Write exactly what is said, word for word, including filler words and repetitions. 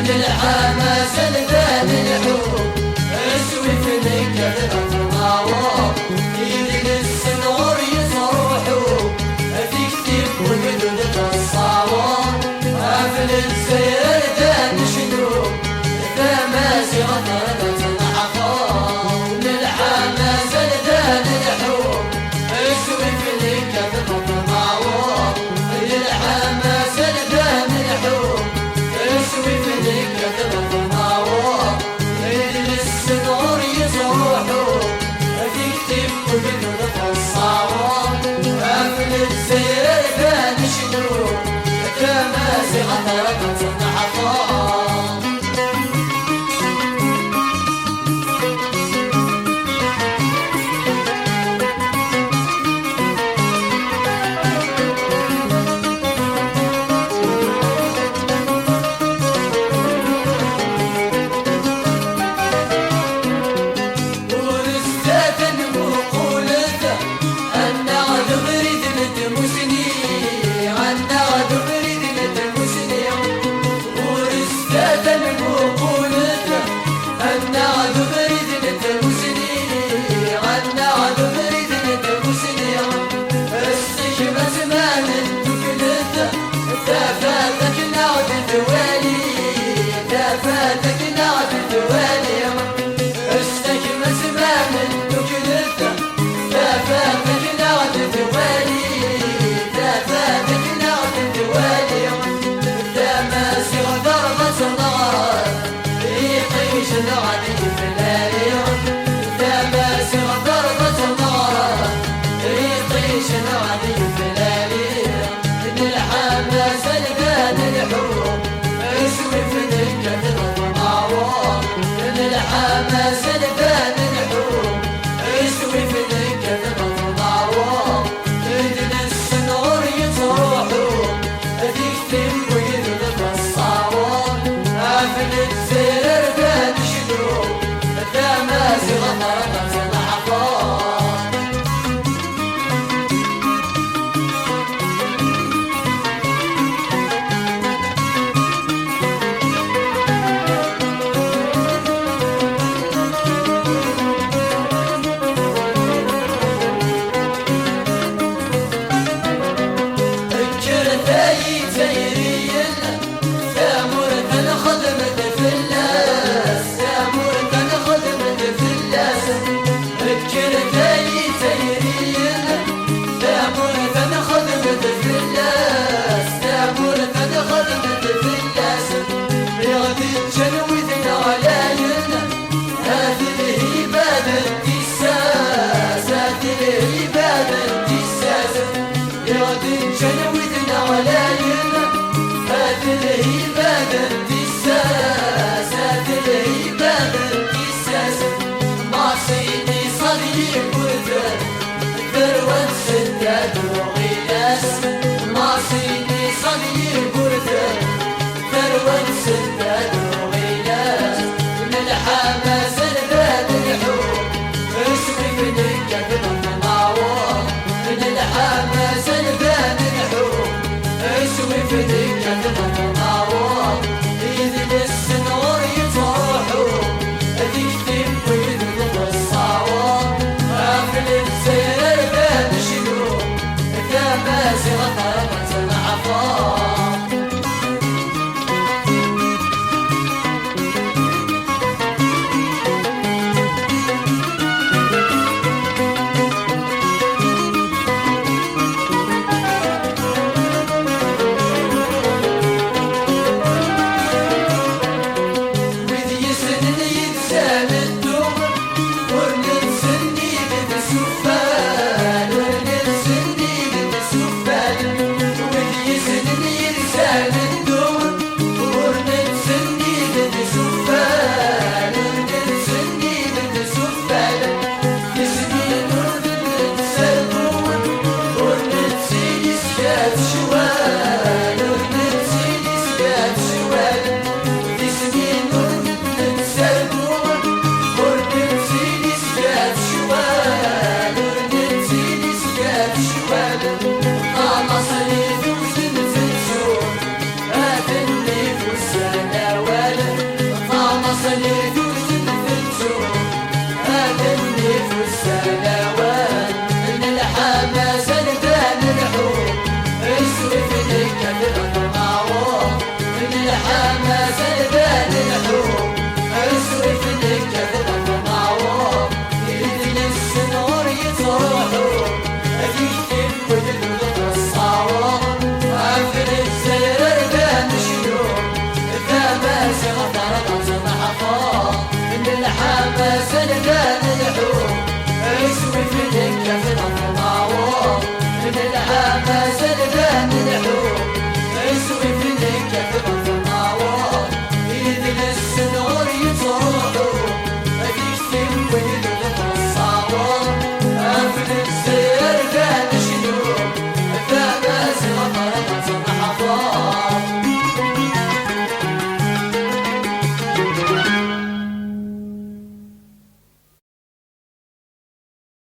Nelḥa mazal da nelḥu, aswif nekkat ɣef naweḍ, idles nɣur yettruḥu, tikti n wegdud d ṣṣawer, ɣef Lezzayer da necnu, tamaziɣt da tettneḥfeḍ. Nelḥa mazal da nelḥu, aswif nekkat ɣef naweḍ, nelḥa mazal da nelḥu, aswif nekkat ɣef naweḍ, idles nɣur yettruḥu, tikti n wegdud d ṣṣawer, ɣef Lezzayer da necnu, tamaziɣt da tettneḥfeḍ. Ur sdat nmuqulet, annaɣ d ubrid n tmusni, annaɣ d ubrid n tmusni. Ur sdat nmuqulet, annaɣ d ubrid n tmusni, annaɣ d ubrid n tmusni. Ssekma zman n tuklet, tafat akken ad d-twali, tafat akken ad d-twali. Ssekma zman n tuklet, tafat akken ad d-twali, tafat akken ad d-twali. Tamaziɣt d arḍa tneɣra, iṭij neɣ d yiflali. Tamaziɣt d arḍa tneɣra, iṭij neɣ d yiflali. Nelḥa mazal da nelḥu, aswif nekkat ɣef naweḍ. Nelḥa mazal da nelḥu, aswif nekkat ɣef naweḍ. Idles nɣur yettruḥu, tikti n wegdud d ṣṣawer, ɣef Lezzayer da necnu, tamaziɣt da tettneḥfeḍ. Kkret ay Izzayriyen, tamurt nxedmet fell-as, tamurt nxedmet fell-as. Kkret ay Izzayriyen, tamurt nxedmet fell-as, tamurt nxedmet fell-as. I ɣ-d-ǧǧan wid neɣlayen, at lhiba d tissas, at lhiba d tissas. I ɣ-d-ǧǧan wid neɣlayen, at lhiba d tissas, at lhiba d tissas. Maṣini ṣad yiwet, tarwa-nsen ad uɣ